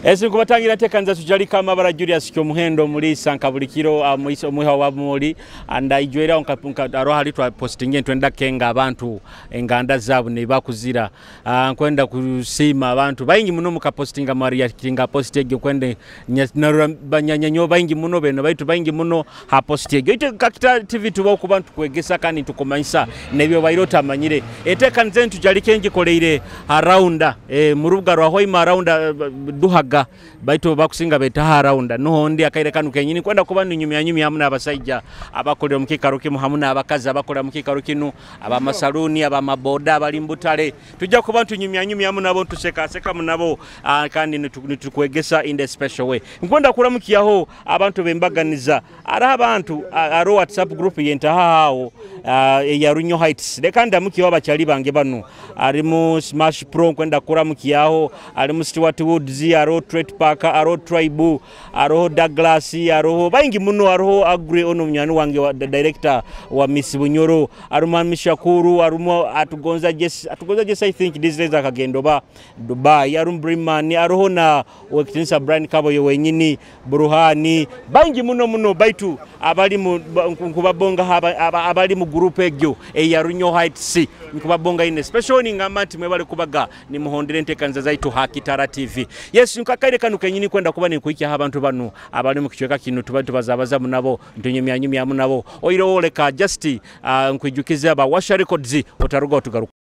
Esi nkubatangira ntekanza tujalika amabara Julius Kyomuhendo mulisa nkabulikiro omwiha wa muli andaijwera nka aroha litwa postinge twenda kenga abantu enganda zabu ne bakuzira. Nkwenda kusima abantu baingi muno mukapostinga Maria kinga post egyo kwende narura banyanyanyo baingi muno beno baitu baingi muno ha post egyo ite Kakita TV tuba ku bantu kwegesa kandi tukomanyisa nebyo bairota manyire etekanze ntujalike ngikoleire arounda murubuga rwa Hoima arounda duhaga baitu bakusinga betaha arounda nuho ndi akaire kanu kenyini kwenda kuba ninyumya nyumya hamwe n'abasajja abakolera mu kikaro kimu hamwe n'abakazi abakolera mu kikaro kinu abamasaluni abamaboda abali mbutale tujja kuba tunyumya nyumya hamwe nabo tuseka seka munabo kandi nitukwegesa in the special way. Nkwenda kuramukiyaho abantu bembaganiza ara abantu aro WhatsApp group yentaha hawo ya Runyo Heights reka ndamukiyo abacyali bange bano arimu Smash Pro nkwenda kuramukiyaho arimu Stuart Woods aro Trade Park aro Tribe aro Douglas aro baingi muno aro Agri ono munyani wange wa director wa Miss Bunyoro arumu Mishakuru arumu Atugonza Jess I think these days akagendo ba Dubai arumu Brimani aroho na wekitinsa Brian Kaboyo wenyini Buruhani baingi muno muno baitu abali mu nkubabonga abali mu group egyo eya Runyo Heights nkubabonga ine special ni ngamba nti mwebale kubaga ni muhondere ntekanza zaitu Hakitara TV. Yes nkakaire kanu kenyini kwenda kuba nikuikya abantu banu abali mu kichweka kino tuba tubazabaza munabo ntunyumya nyumya munabo oiro oleka just nkwijukiza aba Washa Records otaruga otugaruka.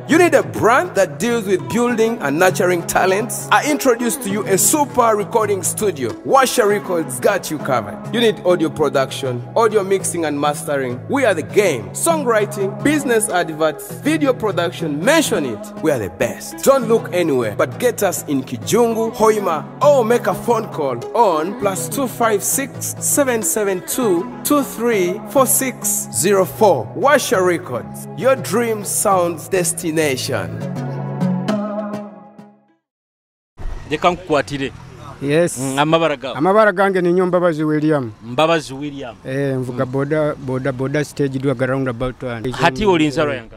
You need a brand that deals with building and nurturing talents? I introduce to you a super recording studio. Washa Records got you covered. You need audio production, audio mixing and mastering. We are the game. Songwriting, business adverts, video production, mention it. We are the best. Don't look anywhere, but get us in Kijungu, Hoima, or make a phone call on +256 772 234604. Washa Records, your dream sounds destination. Reka nkukwatire. Yes. Amabara gawe. Amabara gange ni Mbabazi William. Mbabazi William. Mvuga boda stage dwa round about one. Hati oli nzarwa yanga.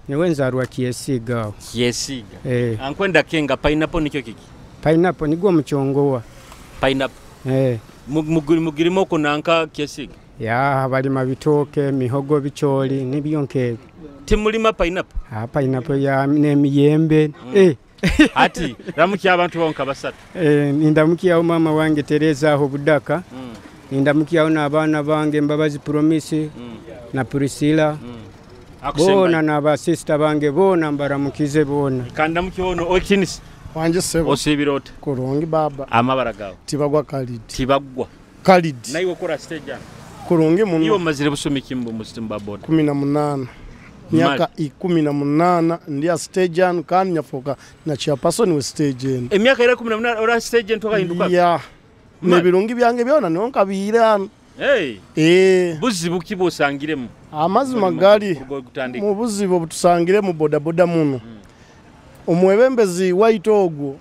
Niwe nzarwa Kiesiga. Kiesiga. Ankwenda kenga pineapple nikyo kiki? Pineapple nigwo muchongowa. Pineapple. Mugirimo kunanka Kiesiga. Ya balima bitoke, mihogo, bicholi nibyo nkebe. Timulima pineapple. Pineapple ya nemiyembe. Ati ramukiya abantu bonka basatu. Nindamukiya mama wange Teresa aho Budaka. Nindamukiya n'abaana bange Mbabazi Promise na Priscilla. Bona na sister bange bona mbaramukize bona. Kandamukiyo okinisi. Wanje sebo. Osibirota. Kurungi baba. Amabara gawe. Tibagwa Khalid. Tibagwa. Khalid. Naiwe kora stage. Kurungi muno. Iyo mazire busumiki mbu mustimba boda. 18. Miaka 18 ndiya stage anu kandi nyafoka na chairperson we stage enu. Emyaka ira 18 ora stage ntoka hinduka. Yeah. Nebirungi byange byona nonka bihira. Hey. Buzibu ki bosangiremu? Amazima gali mu buzibu butusangire mu boda boda muno. Omwebembezi waito ogwo.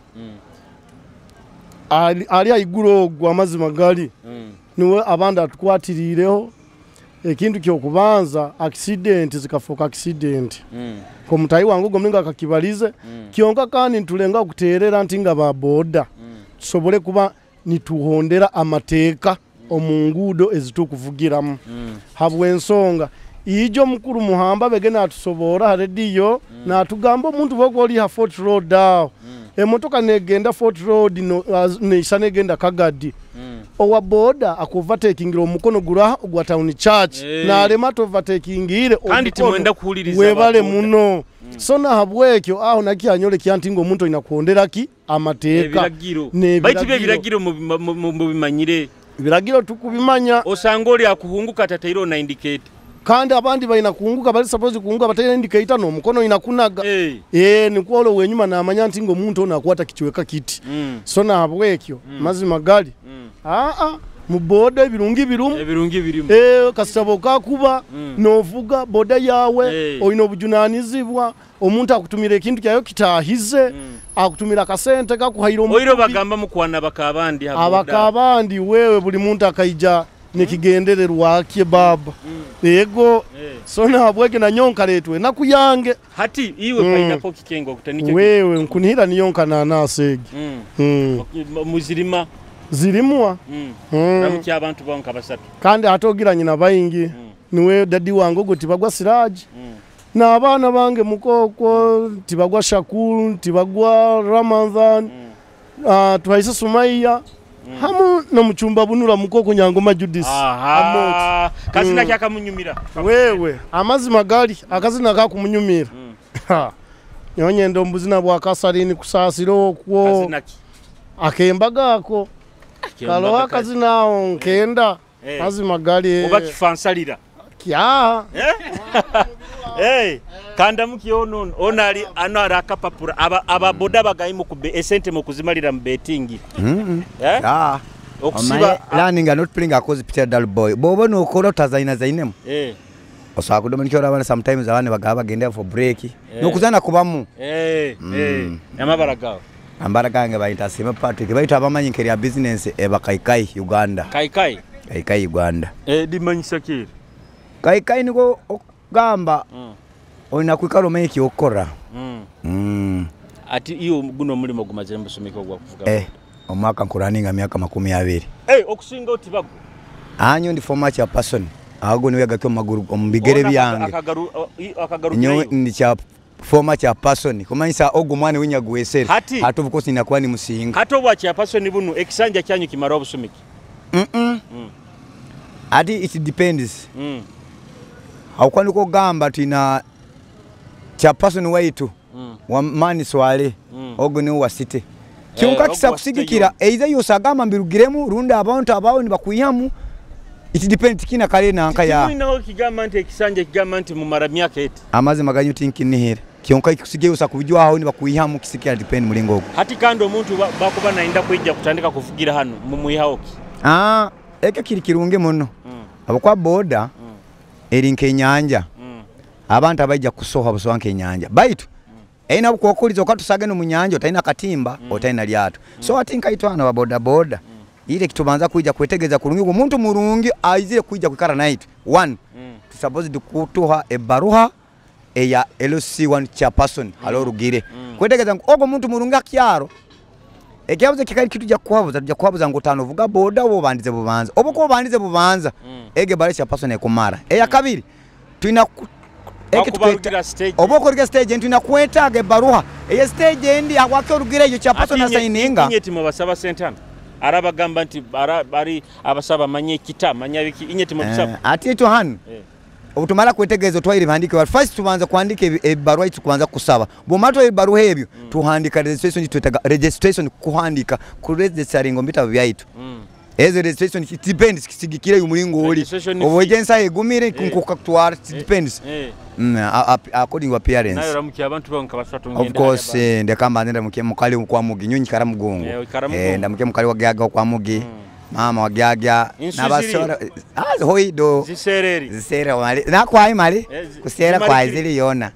Ali aiguru ogwo amazima gali. Niwe abandi atukwatirireho. Ekintu kyokubanza accident zikafoka accident. Ko mutayi wangu gominga akakibalize. Kyonka kandi ntulenga okuterera nti nga ba boda. Tusobole kuba nituhondera amateeka omungudo ezitukuvugiramu. Habwe ensonga ijo mukuru muhamba begena atusobora radio na atugamba omuntu bwogoli ha Fort Road aho. Emotoka negenda Fort Road no neisha negenda Kagadi. Owa boda akuovertakingira omukono gura ogwa town church. Na alema tovertakingire kandi timwenda kuhuliriza webale muno. So na habwekyo aho nakyanyole kyantinga omuntu inakuondera ki amateeka baitu ebiragiro mubimanyire ebiragiro tukubimanya osanga oli akuhunguka tatairo na indicate kandi abandi balina kuunguka bali suppose kuunguka bataira indicator no mukono inakunaga. Nikuolo wenyuma na amanya nti ngomuntu ono akwata kichweka kiti. So na habwekyo mazima gali mu boda ebirungi birumu ebirungi birimu kasitabo kakuba novuga boda yawe oyina obujunanizibwa omuntu akutumira ekintu kyayo kitahize akutumira kasente kakuhaira omuntu oiro bagamba mukwana bakabandi abakabandi wewe buli muntu akaija Nikigendererwa kye baba. Yego so nahabweke na nyonka letwe nakuyange. Hati iwe pineapple kikengo kutanike. Wewe nkunihira niyonka nanasi egi. Muzirima zirimwa. Ramuki abantu bonka basatu. Kandi atogira nyina bayingi. Niwe dadi wange ogo tibagwa Siraji. Na abaana bange mukoko tibagwa Shakul, tibagwa Ramadhan. Tuhaise Sumaiya. Hamu na muchumba bunura mukoko Nyangoma Judith. Aha. Kazina kyaka munyumira. Wewe amazima gali akazina kakumunyumira. Nyonyendo mbuzina bwa kasarini kusasira okwo. Kazina ki? Akembaga ako. Kalo akazina nkenda. Mazima gali. Oba kifansalira. Kya. Hey, kanda muki ono onali ano arakapapura aba boda bagayimu kube esente mu kuzimalira mu betting. Ah. Okusiba learning and not playing a cause Peter Dal boy. Bobo no kora tazaina zainemu. Osaka kudominikira abana sometimes abana bagaba bagenda for break. Nokuzana kubamu. Amabara gawo. Ambara gange bayita Sima Patrick bayita abamanyi nkeri ya business eba Kaikai Uganda. Kaikai. Kaikai Uganda. Dimanyisa kiri. Kaikai niko gamba olina kwikala omanyi kyokora. Ati iyo guno mulimo gumazire musomeko gwa kuvuga. Omwaka nkuraninga myaka 20. Okusinga otibago. Anyo ndi former cha person. Ago niwe gakyo maguru omubigere byange. Akagaru nyo ndi cha former cha person. Kumanyisa ogo mwana winyagwesere. Hati of course ninakuwa ni musinga. Hati obwa cha person bunu ekisanja kyanyu kimara obusumiki. Ati it depends. Haukwani ko gamba tina cha person waitu wa mani swale ogo ni wa city. Kyonka kisa kusigikira eiza yosagamba mbirugiremu runda abantu abawo ni bakuyamu. It depends kina kale na nka ya. Kimwinaho kigamba nti ekisanja kigamba nti mumara myaka eti. Amazima ganyu tinkinihira. Kyonka kusigiye usakubijwa aho ni bakuyamu kisikira depend mulingo ogo. Hati kandi omuntu bakuba nainda kwijja kutandika kuvugira hano mumuyihaho ki? Ekyo kiri kirungi muno. Abakwa boda eri nkenyanja. Abantu abaija kusoha busoha nkenyanja. Baitu ena bukokuliza okatusage no munyanja otalina katimba otalina lyato. So ati nkaitwana wa boda boda. Ile kitubanza kuija kwetegeza kurungi omuntu murungi aizire kuija kwikara night. One to suppose kutuha ebaruha eya LC1 chairperson halo rugire. Kwetegeza ogo muntu murungi akyaro. Ekyabuze kikali kitu ja kuhabuza tujja kuhabuza ngo tano vuga boda obo bandize bubanza. Obo ko bandize bubanza ege bare chairperson ekumara. Eya kabiri tuina obo ko stage ntuna kwetaga ebaruha eye stage endi akwake orugire eyo chairperson asayininga. Inye timo basaba sentana. Arabagamba nti bari abasaba manye kita manya biki inye timo bisaba. Ati eto hanu. Obutumala kwetegeeza twayire bandike first tubanza kuandika ebaruha tukubanza kusaba. Bwomala ebaruha ebyo tuhandika registration twetaga registration kuhandika ku registering mbita byaitu. Ezo registration it depends kisigikire umulingo oli. Obojensa egumire nkuka kutwara it depends. According to appearance. Nayo ramuki abantu bonka basatu ngenda. Of course ndekamba ndenda muke mukali kwa mugi nyonyi karamugongo. Ndamuke mukali wagyaga kwa mugi. Mama wagyaga nabasora hoido zisereri. Zisera mali nakwai mali kusera kwa zili yona.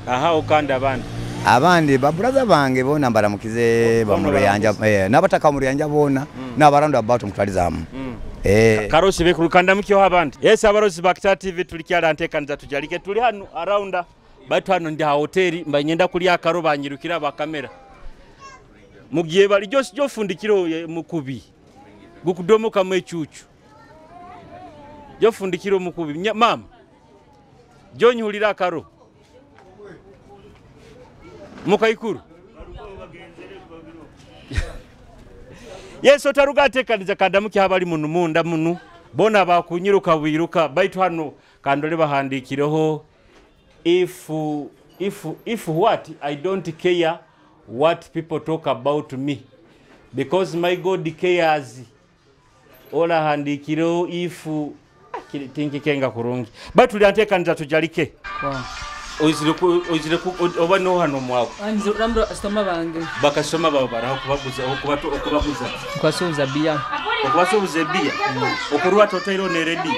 Aha ukanda abandi. Abandi baburaza bange bona mbaramukize bamuruyanja nabataka muruyanja bona nabarandu about mutwalizamu. Karosi bekurukanda mukyo abandi. Yes abarosi bakita TV tulikyala ntekaniza tujalike tuli hano around batu hano ndi ha hoteli mbanyenda kulya akaro banyirukira ba kamera. Mugiye bali jofundikiro mukubi gukudomoka mu ecucu. Jofundikiro mukubi mama. Jonyulira akaro. Mukaikuru. Yesu otaruga tekaniza kandamuki habali munu munda munu bona bakunyiruka wiruka baitu hano kandole bahandikireho if what I don't care what people talk about me because my God cares. Ola handikireho if tinkikenga kurungi batu lyantekaniza tujalike. Oizire ku oba no hano mwako. Anzi ramro asoma bange. Bakasoma baba baraho kubaguza okubaguza. Kwasuza bia. Okubasuubuza ebbiya okurwa totairo ne radio.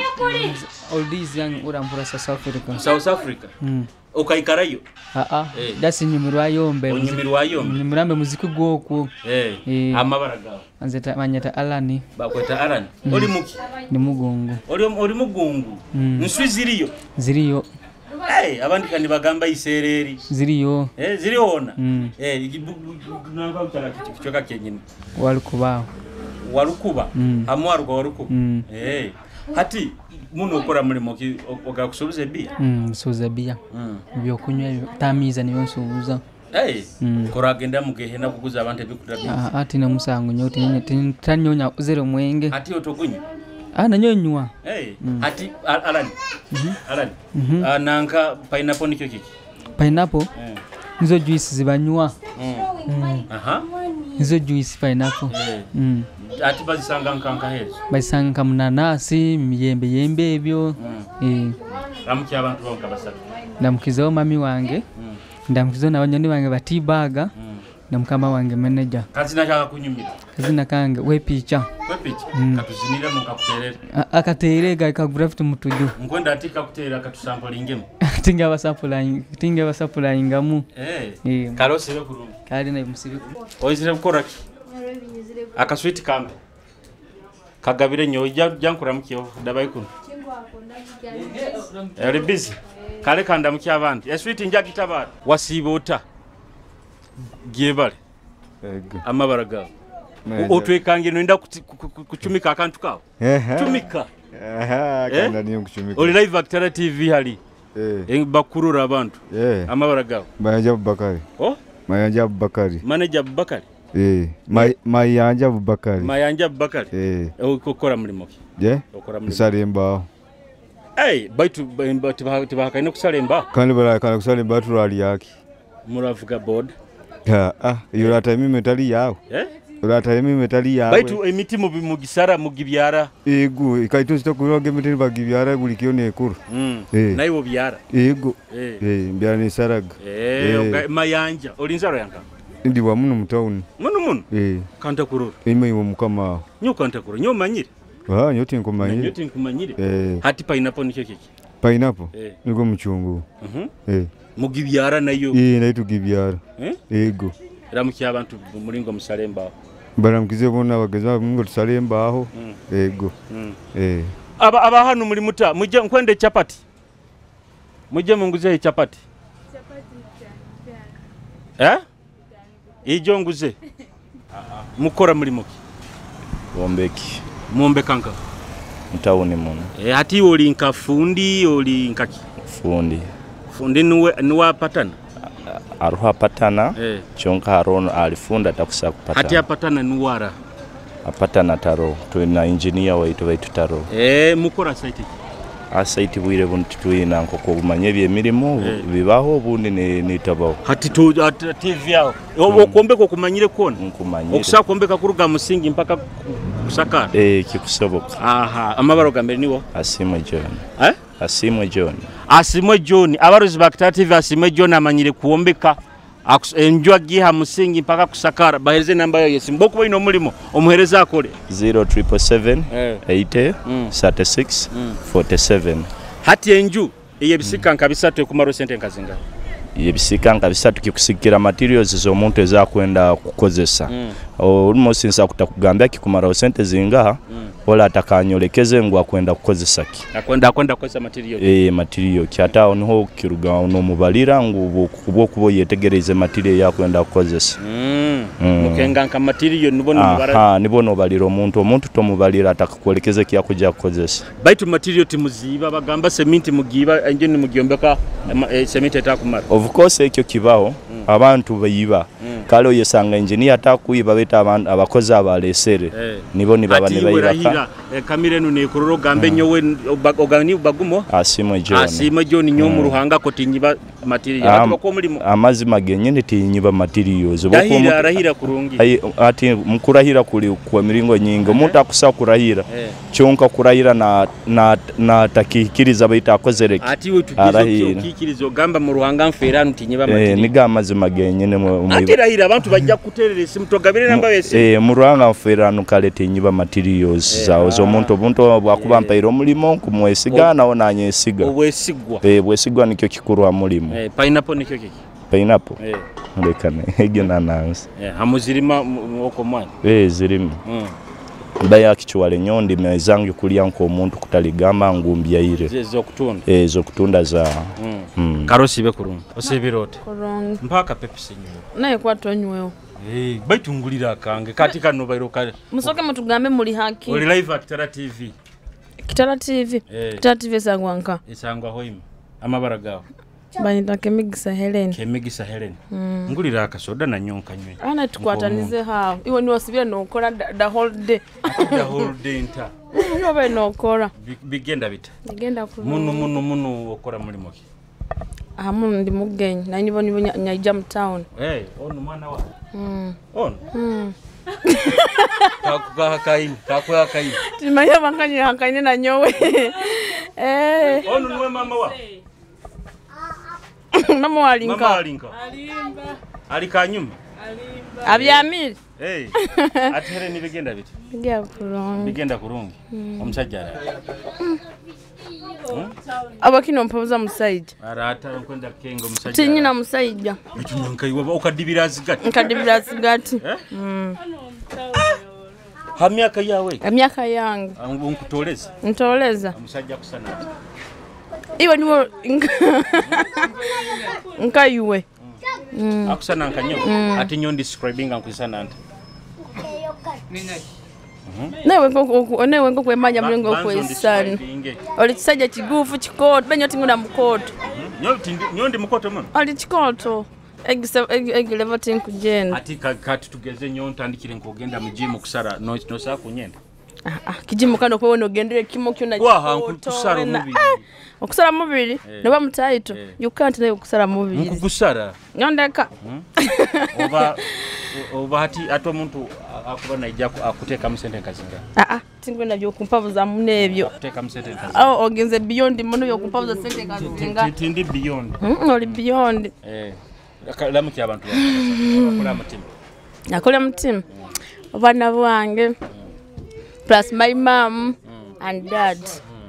Oldies yange urampura South Africa. South Africa. Okaikarayo. Dasi nyumirwayo mbe. Onyumirwayo mbe. Nyumirambe muziki gwokwo. Amabara gawe. Anzeta manyata Alani. Bakweta Alani. Oli muki? Ni mugungu. Oli mugungu. Nswi ziriyo. Ziriyo. Abandi kandi bagamba isereri. Ziriyo. Ziriona. Nanga utara kichoka kenyini. Walukuba. Walukuba. Hamwaruka walukuba. Hati muno okora mulimo ki ogakusuubuza ebbiya? Nsuubuza bbiya. Ebyokunywa tamiiza niyo nsuubuza. Koragenda mugehena kuguza abantu ebikuta bingi. Ati na musango nyo tinyonya zero mwenge. Ati otokunywa? Nanyonywa. Ati Alani. Alani. Nanka pineapple nikyo kiki? Pineapple? Nizo juice zibanywa. Nizo juice pineapple. Ati bazisanga nkanka hezo. Bazisanga munanasi, miyembe yembe ebyo. Ramuki abantu bonka basatu. Ndamukizaho mami wange. Ndamukizaho n'abanyoni bange batibaga. Na mukama wange manager. Kazina kyaka kunyumira. Kazina kange wepicha. Wepicha. Katuzinira mu kakuterera. Akaterega ka graffiti mutuju. Nkwenda ati kakuterera katusamplingemu. Tinga basamplingamu. Kalose kurungi. Kali na musibe. Oizire gukora ki? Akaswiti kambe. Kagabire nyo jankura mukiyo dabaye kuno. Ari busy. Kale kanda muki abandi. Eswiti njagitabara. Wasibota. Gyebale. Amabara gawe. Otwekange noenda kuchumika akantu kawe. Chumika. Kanda niyo kuchumika. Oli live Actara TV hali. Bakurura abantu. Amabara gawe. Mayanja Abubakari. Oh? Mayanja Abubakari. Manager Abubakari. Mayanja Abubakari. Mayanja Abubakari. Okora mulimo ki? Okora mulimo. Nsala embaawo. Baitu tibahakaine kusala embaawo. Kandi barakana kusala embaawo turaliyaki. Muravuga board. Yorata emimi etali yawe. Yorata emimi etali yawe. Baitu emiti mugisara mugibyara. Ego ikaito sitakuroga emiti bagibyara buli kiyo nekuru. Naye obyara. Ego. Mbyara nesaraga. Mayanja oli nzaro yanka. Ndi wa muno mu town. Muno muno? Kanta kurura. Ime iwo mukama aho. Nyo kanta kurura. Nyo manyire. Nyo tinkumanyire. Nyo tinkumanyire. Hati pineapple nikyo kiki? Pineapple? Niko muchungu. Mugibyara nayo. Nayo tugibyara. Ego. Ramuki abantu mulingo musale embaawo. Baramukize bona abagezi mungo tusale embaaho. Ego. Aba hano muri muta muje nkwende chapati. Muje munguze chapati. Chapati. Ijo nguze. Mukora mulimo ki? Bombeki. Mombe kanka. Mutawuni muno. Hati oli nka fundi oli nkaki? Fundi. Fundi nuwe apatana? Aruha apatana. Chonka harono alifunda takusa kupatana. Hati apatana nuwara? Apatana taro. Tuina engineer waitu waitu taro. Mukora site ki? Asaiti bwire buntu tuina nkoko bumanye ebyemirimu bibaho obundi nitabaho. Hati tu TV aho. Okombeka okumanyire kona? Nkumanyire. Okusa kombeka kuruga musingi mpaka kusakara. Kikusoboka. Amabaro gambere niwo? Asimwe John. Asimwe John. Asimwe John. Abarozi ba TV Asimwe John amanyire kuombeka enjwa giha musingi mpaka kusakara. Bahereze namba yayo yesimu. Bokuba ino mulimo omuhereza akole. 0777 80 36 47. Hati enju eyebisika nka bisatu ekumaro sente nkazinga. Yebisika nka bisatu kikusikira materials z'omuntu ezakwenda kukozesa. Almost nsa kutakugambya kikumara sente zingaha. Wala atakanyolekeze ngu akwenda kukozesa ki. Akwenda kukozesa material. Material ki ata niho kiruga no mubalira ngu kubwo kubo yetegereze material yakwenda kukozesa. Mukenga nka material nibono mubara. Nibono balira omuntu tomubalira atakakwolekeze ki yakuja kukozesa. Baitu material timuziba bagamba cement mugiba engine mugyombeka cement etakumara. Of course ekyo kibaho. Abantu bayiba. Kale oyesanga engineer atakuyiba beta abantu abakozi abalesere. Nibo nibaba nibayibaka. Kamire enu nekuroro gambe nyowe ogani bagumo. Asimwe John. Asimwe John nyo mu ruhanga ko tinyiba material. Abantu bako mulimo. Amazima genyene tinyiba materials. Rahira rahira kurungi. Ati mkurahira kuli kwa miringo nyingi. Omuntu akusa kurahira. Kyonka kurahira na takikiriza baita akozereke. Ati we tukizo kikirizo gamba mu ruhanga mfera ntinyiba material. Niga amazima genyene mu Ati Ndahira abantu bajja kuterera esimu togabire namba yesimu. Murwanga nfera nukalete nyiba materials zawo z'omuntu obuntu bwakuba mpaire omulimo nkumwesiga nawo nanyesiga. Obwesigwa. Bwesigwa nikyo kikuru ha mulimo. Pineapple nikyo kiki? Pineapple. Ndekane egyo nanansi. Hamuzirima oko mwana. Zirima. Mbaya kichwale nyondi mezange kulya nko omuntu kutaligamba ngumbyaire. Zokutunda. Zokutunda za. Karosi be kurungi. Osibirote. Kurungi. Mpaka Pepsi nywe. Naye kwatwa nyweho. Baitungulira kange kati kano bairo kale. Musoke mutugambe muli haki. Oli live at Kitara TV. Kitara TV. Kitara TV esangwa nka. Esangwa hoima. Amabara gawo. Banyita Kemigisa Helen. Kemigisa Helen. Ngulira akasoda na nyonka nywe. Ana tukwatanize hawo. Iwe ni wasibira nokora the whole day. The whole day nta. Niwe nokora. Bigenda bita. Bigenda ku. Muno okora mulimo ki? Muno ndi mugenyi. Na nibo nyaija mu town. Ono mwana wa. Ono. Kakuka kaini. Timanya bankanya hakaine na nyowe. Ono niwe mama wa. Mama walinka. Mama walinka. Alimba. Alika nyuma. Alimba. Abyamiri. Ati Helen bigenda biti. Bigenda kurungi. Bigenda kurungi. Omusajja ara. Abakino mpoza musajja. Arata nkwenda kengo musajja. Tinyina musajja. Bitunyanka iwe okadibira zigati. Nkadibira zigati. Ha myaka yawe. Emyaka yange. Nkutoleza. Ntoleza. Omusajja kusana. Iwe niwo nkayuwe. Akusana nkanyo. Ati nyo describing nkusana nta. Newe nko kwemanya mulingo kwesana. Oli kisajja kigufu kikoto benyo tinguna mukoto. Nyo ndi mukoto muno. Oli kikoto. Egi level tinkugenda. Ati kati tugeze nyo ntandikire nkogenda mu gym kusara no sa kunyenda. Kijimu kano kwewe nogendere kimo kyona kikoto. Kusara mubiri. Okusara mubiri noba mutaito. You can't nayo kusara mubiri. Nkugusara. Nyondeka. Oba hati ate omuntu akuba naija akuteka musente nkazinga. Tingwenda byokumpavuza munebyo. Akuteka musente nkazinga. Ogenze beyond muno byokumpavuza sente nkazinga. Tindi beyond. Oli beyond. Lamuki abantu bakola mutima. Nakola mutima. Obana bwange. Plus my mom and dad.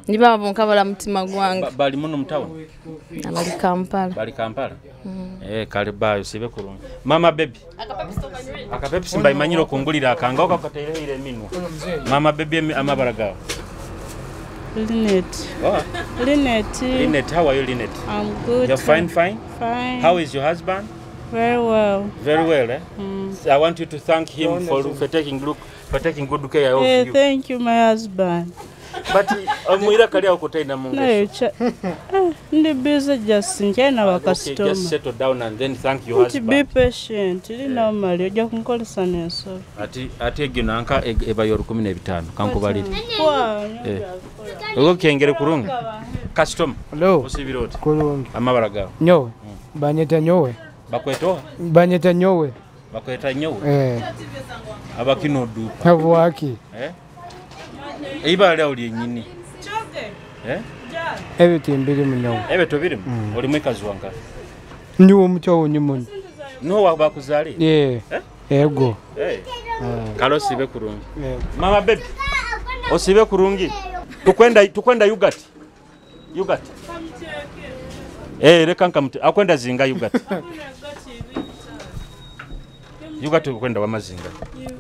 Niba bonka bala mutima gwange. Bali muno mutawo. Bali Kampala. Bali Kampala. Kale bayo sibe kurungi. Mama baby. Akapepsi mba imanyiro kungulira akanga okakataire ile minwa. Mama baby amabara gawo. Linet. Oh. Linet. Linet, how are you, Linet? I'm good. You're fine, fine? Fine. How is your husband? Very well. Very well, eh? I want you to thank him for taking good care of you. Thank you, my husband. But omwira kali akotaina mungu. Ndi busy just njena wa customer. Okay, just settle down and then thank your husband. Be patient. Lina omali ojja kunkolesa n'ensolo. Ati egyo nanka ebayo 15 kankubalire. Ogo kengere kurungi. Customer. Hello. Osibiroti. Kurungi. Amabara gawo. Nyowe. Banyeta nyowe. Bakwetoa? Banyeta nyowe. Bakweta nyowe. Abakino duka. Habwaki. Ibara lyawo lyennyini. Ebyo mbiri munyawo. Ebyo tobirimu? Oli mwekazi wanka? Ndi omuto muno. Niho bakuzaaliye? Ego. Kale osiibe kurungi. Mama baby, osiibe kurungi. Tukwenda yogurt. Yogurt. Reka nkamute. Akwenda zinga yogurt. Yogurt ukwenda wamazinga.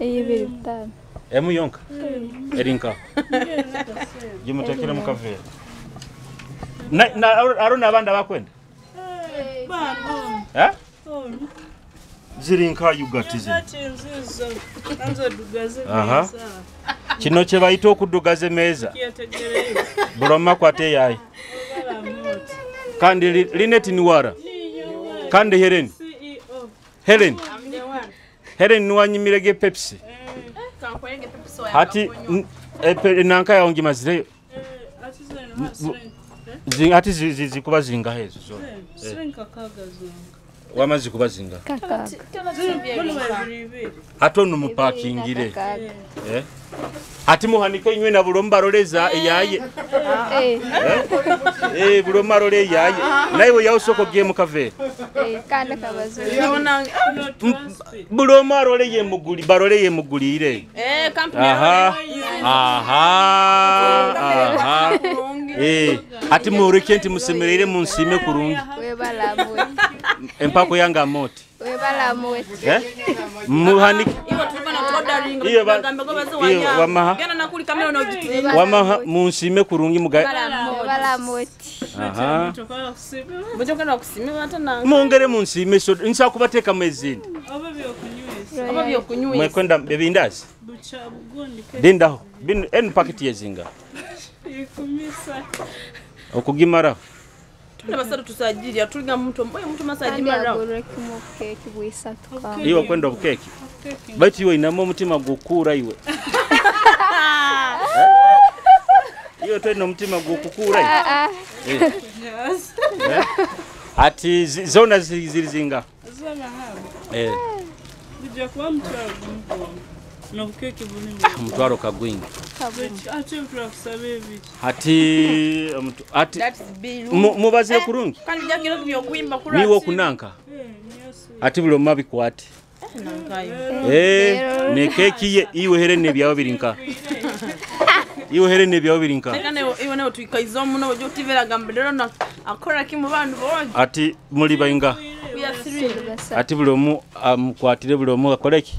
Ibiri bitano. Emu yonka. Erinka. Gimutekere mu kaveera. Na arona abandi abakwenda? Zirinka yogurt zino. Aha. Kino kye bayita okuddugaza emmeeza. Buloma kwate yayi. Kandi Linet niwara. Kandi Helen. Helen. Helen niwanyimirege Pepsi. Hati nanka yawo ngimazireyo. Ati zikuba zingahe ezo zona? Wamazi kubazinga. Kakaaga. Ate ono mupakingire. Ati muhanike inywe na buli mbaroleza eyaye. Buli mbarole eyaye. Naye we yawusoko gye mukave. Kandi kabazo. Buli omu arole ye muguli, barole ye mugulire. Aha. Aha. Aha. Ati muoreke nti musemerere munsime kurungi. Webalamwe. Empako yanga moti. Webalamwe. Muhanike. Iyo wamaha. Wamaha munsime kurungi muga. Webalamwe. Aha. Mungere munsime so nsa kubateka mezindi. Mwekwenda ebindazi. Dindaho. Bin en packet yezinga. Okugimara. Tuna tusajili atuliga mtu mboye mtu masajimara. Iwe kwenda bukeki. Baitu iwe inamo omutima gukura iwe. Iwe tena omutima gukukura iwe. Ati zona zirizinga. Zona haba. Bijja kuba mutwaro gumu. Nobukeke bunini. Mutwaro kagwingi. Ate turakusaba ebiki. Ati ati mubaze kurungi. Kandi jakiro byokuimba kura. Niwo kunanka. Ati bulo mabikwate. Ne keki ye iwe here ne byawo birinka. Iwe here ne byawo birinka. Tekane iwe nawe tuikaizo muno ojo tivera gambedero na akora kimu bantu bongi. Ati muri bayinga. Ati bulo mu amukwatire bulo mu akoleki.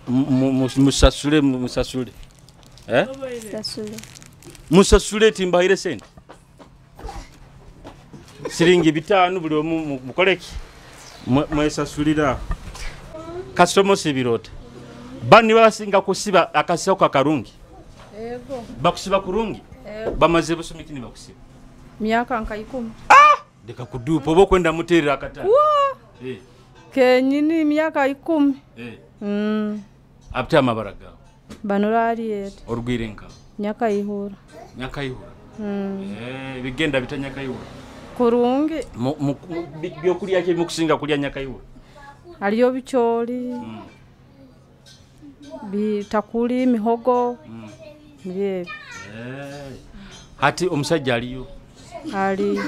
Musasule musasule. Musasule. Musasule timbahire sente. Siringi 5 buli omu mukoleki. Mwesasulira. Kasitomo sibirota. Bani basinga kusiba akasoka karungi. Ego. Bakusiba kurungi. Bamaze busumiki ni bakusiba. Myaka nka 10. Ah! Deka kudupa obo kwenda muterera akatale. Kenyini myaka 10. Apte amabara gawe. Banura Ariete. Orugwire nka. Nyakayihura. Nyakayihura. Bigenda bita Nyakayihura. Kurungi. Byokulya ki mukusinga kulya Nyakayihura? Aliyo bicholi. Bitakuli mihogo. Bye. Hati omusajja aliyo. Ali.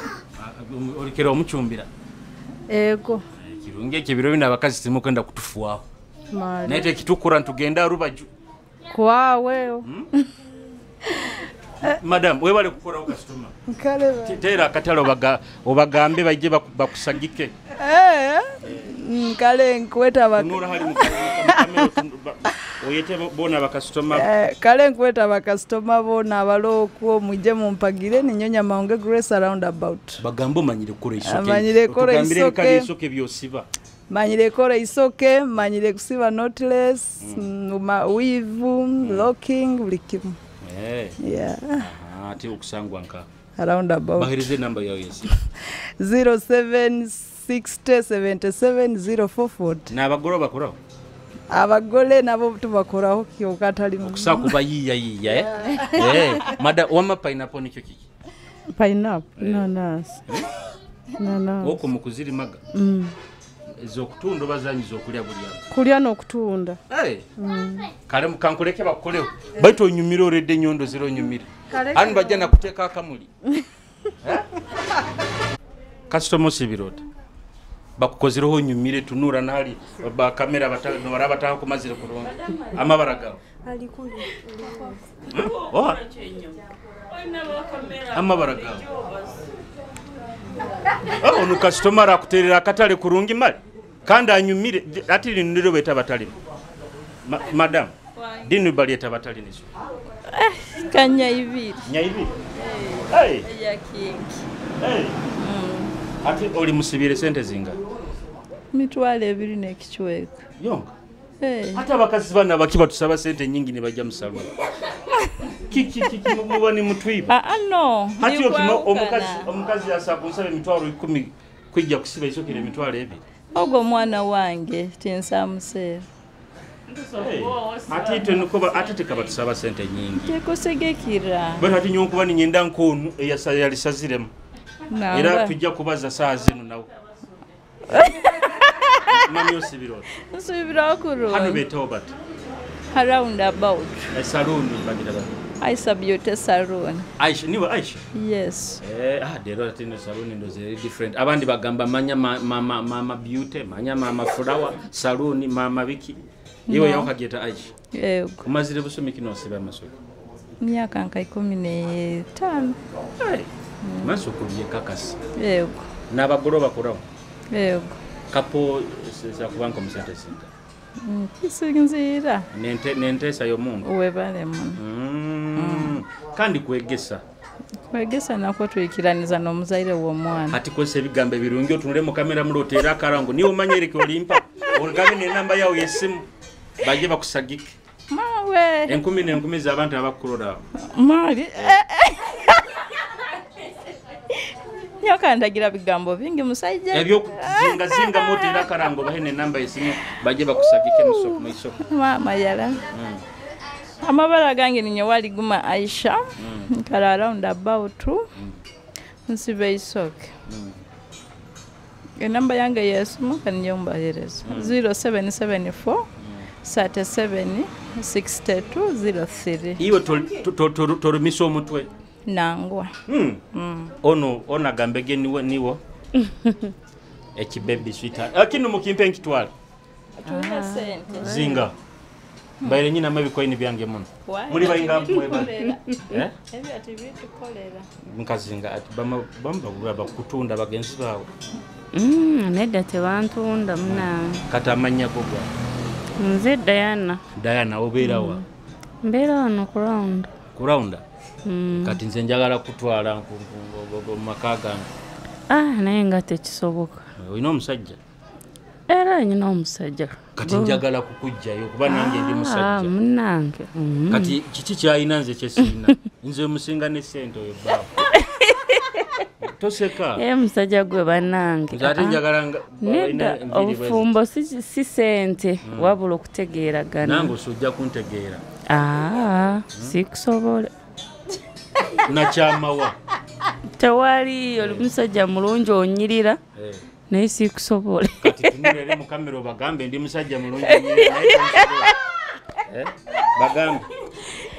Olikera omuchumbira. Ego. Kirungi ekyo bino abakazi timukwenda kutufuaho. Naye tekitukura ntugenda rubaju. Kwawe. Madam, webale kukoraho customer. Nkale. Tera akatale obagambe bajje bakusagike. Kale nkweta Nura hali mukamera oyete bona bakasitoma. Kale nkweta bakasitoma bona abalokwo mujje mumpagire ninyonya maonge Grace roundabout. Bagambo manyire kukora isoke. Manyire kukora isoke. Isoke byosiba. Manyire kora isoke, manyire kusiba knotless, weave, locking buli kimu. Yeah. Ati okusangwa nka roundabout. Bahirize namba yawe yesi. 0760 77 0440. Na abagoro bakoraho? Abagole nabo tubakoraho kyokatali. Okusakuba yiya yiya Mada wama pineapple nikyo kiki? Pineapple nanasi. Nanasi. Oko mukuzirimaga. Ezokutunda bazanyi zokulya bulya. Kulya n'okutunda. Kale mukankuleke bakukoleho. Baitu onyumira oredde nyondo zero onyumira. Anu bajja nakuteeka akamuli. Customer sibirota. Bakukozereho onyumire tunura nali ba kamera batano bataha kumazire kurungi. Amabara gawe. Oh. Amabara gawe. Ono customer akuterera akatale kurungi mali. Kandi anyumire ati liniro beta batali. Madam, dinu bali eta batali nizo. Kanya ibiri. Nya ibiri. Hey. Ya kingi. Hey. Ati oli musibire sente zinga. Mitwale ebiri n'ekichweka. Yonga. Hey. Hata abakazi bana bakiba tusaba sente nyingi ne bajja musalwa. Kiki kiki muba ni mutwiba. Ah no. Hati omukazi asakunsabe emitwalo 10 kwijja kusiba isokere emitwalo ebiri. Ogwo mwana wange tinsamuseera. Ati tenukoba ati tekaba tusaba sente nyingi. Tekusegekira. Bano ati nyonkuba ninyenda nkonu eyasaziremu. Era tujja kubaza saa zino nawe. Mami osibira oti? Nsubira kurungi. Hano beetawo bati? Around about. Esaluuni bagira bati? Aisha Beauty Salon. Aisha, niwe Aisha? Yes. Leero ate eno saluuni ndowooza eri different. Abandi bagamba manya mama beauty, manya mama flower, saluuni mama biki. Iwe No. yakukagyeta Aisha. Yego. Omazire busumi ki n'osiba amasuka? Myaka nka 15. Maaso kubyekakasa. Yego. N'abagole bakurawo. Yego. Kapo zakuba nko musente sente. Kisinziira. Nenteesa y'omuntu. Webale muno. Kandi kwegesa. Kwegesa nakwo twikiraniza n'omuzaire w'omwana. Ati kozesa ebigambo ebirungi otunule mu kamera mulo oteere akarango niwe omanye ereke olimpa ogabe n'enamba yawe y'essimu bajje bakusagike. Mawe. Enkumi n'enkumi z'abantu abakukulora. Mali. Nyokandagira bigambo bingi musajja. Ebyokuzingazinga moteere akarango bahe n'enamba y'essimu bajje bakusagike mu isoko. Maama yala. Amabala gange ninyo wali guma Aisha. Nkala round about. Nsibe isoke. Enamba yange y'essimu kaninyo mbahereza. 0774 37 62 03. Iwe tolumisa omutwe. Nangwa. Ono onagambege niwe niwo. Ekibebi sweetheart. Akino mukimpe nkitwale. Tulina sente. Zinga. Mbaire nyina amabikoini byange muno. Muri bayinga mweba. Eh? Ebyo tibitukolera. Nkazinga ati bama bamba bakutunda bagenzi bawe. Nedda tebantunda munange. Kati amanya gogwa. Nze Diana. Diana obeera wa? Mbeera wano ku round. Ku round? Kati nze njagala kutwala mu maka gange. Naye nga tekisoboka. Olina omusajja? Era nyina omusajja. Kati njagala kukujjayo kuba nange ndi musajja. Munange. Kati kiki kyalina nze kyesiina? Nze musinga ne ssente oyo bbaawe. Toseka. Musajja gwe bannange. Nze ate njagala nga nedda obufumbo si ssente wabula okutegeeragana. Nange osojja kuntegeera. Sikusobola. Nakyamawa. Tewali oli musajja mulungi onyirira. Naye sikusobola. Kati tunulere mu kamera obagambe ndi musajja mulungi onyirira naye tonsobola. Bagambe.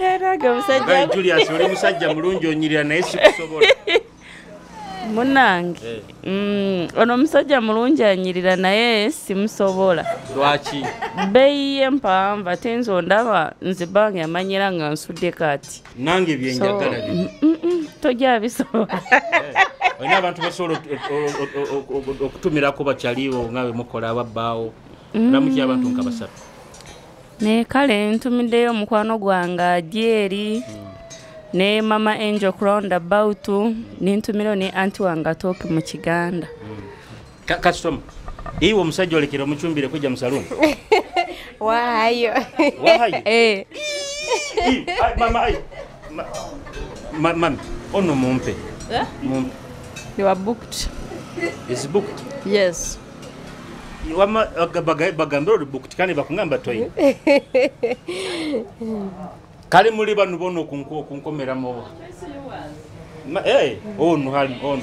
Era nga musajja. Julius oli musajja mulungi onyirira naye sikusobola. Munange. Ono musajja mulungi anyirira naye simusobola. Lwaki? Bbeeyi ye mpanvu ate nze ondaba nze bange amanyira nga nsudde kati. Nange bye njagala bino. Tojja bisobola. Olina abantu basobola okutumirako bakyaliwo nga bwe mukola ababbaawo. Lamuki abantu nka basatu. Ne kale ntumiddeyo omukwano gwange Adyeri. Ne mama Angel Crown about nintumiro ne anti wange atooke mu Kiganda. Customer. Iwe omusajja olekera omucumbire kujja mu saloon. Wahayo. Wahayo. Mama ai. Mami, ono mumpe. Mumpe. You are booked. Is booked? Yes. Wama bagambe oli booked kandi bakungamba toyi. Kale muli bano bono okunkomera mu. Ono hali ono.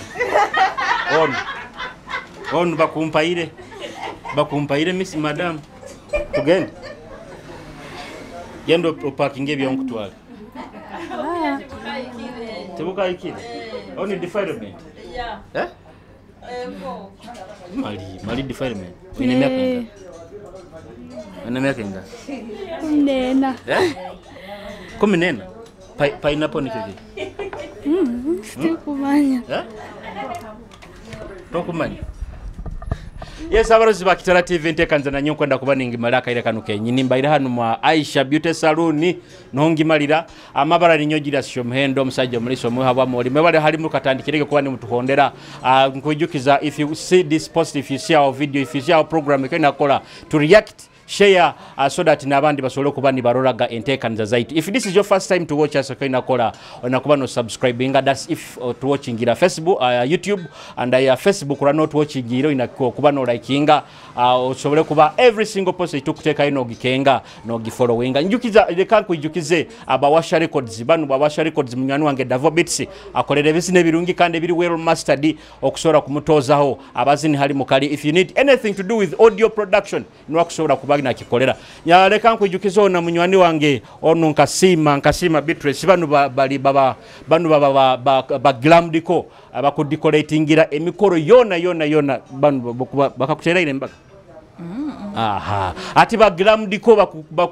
Ono. Ono bakumpaire. Bakumpaire miss madam. Tugende. Genda opakinge ebyonkutwala. Tebukayikire. Oni defilement. Yeah. Eh? Mali defilement. Oyina emyaka enga? Oyina emyaka enga? 14. Eh? 14? Pineapple ni kiki? Sikumanya. Eh? Tokumanya. Yes, abarozi ba Kitara TV ntekanza na nyo kwenda kuba ningimala akaire kano kenyini mbaire hano mwa Aisha Beauty Salon nongimalira amabara ninyo gira sho muhendo omusajja omuliso omuha bwa muli mwebale hali mukatandikirege kuba nimutuhondera. Nkujukiza, if you see this post, if you see our video, if you see our program ikena kola to react, Share so that n'abandi basobole okuba nibaroraga enteekaniza zaitu. If this is your first time to watch us, olina olina kuba no subscribinga. That's if tuwatchingira Facebook, YouTube and Facebook ora not watchingira, olina kuba no likinga, osobole kuba every single post tukuteekayo n'ogikenga n'ogifollowinga. Njukiza, leka nkwijukize abawasha Records. Bano bawasha Records, munywani wange Davo Beats akolera ebizina ebirungi kandi ebiri well mastered, okusobola kumutoozaho abazini hali mukali. If you need anything to do with audio production, niwakusobola kuba nakikolera. Leka nkwijukize ona munywani wange ono Nkasiima Beatrice. Bano bali baba bano baba ba Glam Deco, abakudecoratingira emikoro yona yona yona. Bano bakakuteraire embaga. Aha, ati ba Glam Deco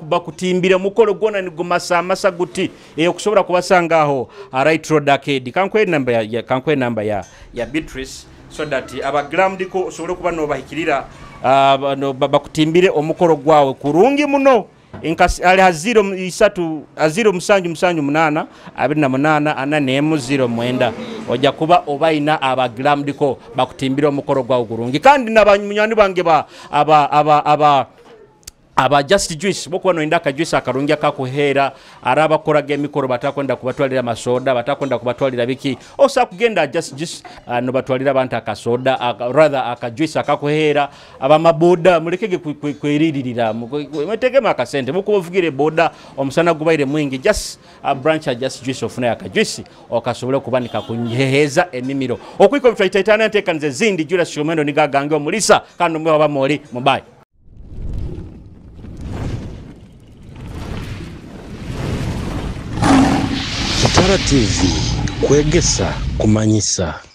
bakutimbira mukolo gwona nigumasamasa guti. Okusobola kubasanga aho Right Road Arcade. Kankwe namba ya kankwe namba ya Beatrice so that aba Glam Deco osobole kuba nobahikirira, bakutimbire omukolo gwawe kurungi muno. Enkasi ali ha 0 3 0 7 7 8 28 41 09. Ojja kuba obaina aba Glam Deco bakutimbira omukolo gwawe kurungi. Kandi n'abanywani bange ba aba aba aba aba Just Juice, bokuba noyinda akajuice akarungi akakuheera, ari abakoraga emikoro batakwenda kubatwalira masoda, batakwenda kubatwalira biki, osobola kugenda Just Juice, nobatwalira abantu akasoda, rather akajuice akakuheera. Abamaboda mulekege kweriririra, mwetegemu akasente mukuba ovugire boda omusana gubaire mwingi. Just branch ya Just Juice, ofunayo akajuice okasobole kuba nikakunyeheeza emimiro okwika bitwaitaitana enteekaniza ezindi. Julius Shomendo nigagange omulisa kandi omwe wabamoli mubayi. Kitara TV, kwegesa, kumanyisa.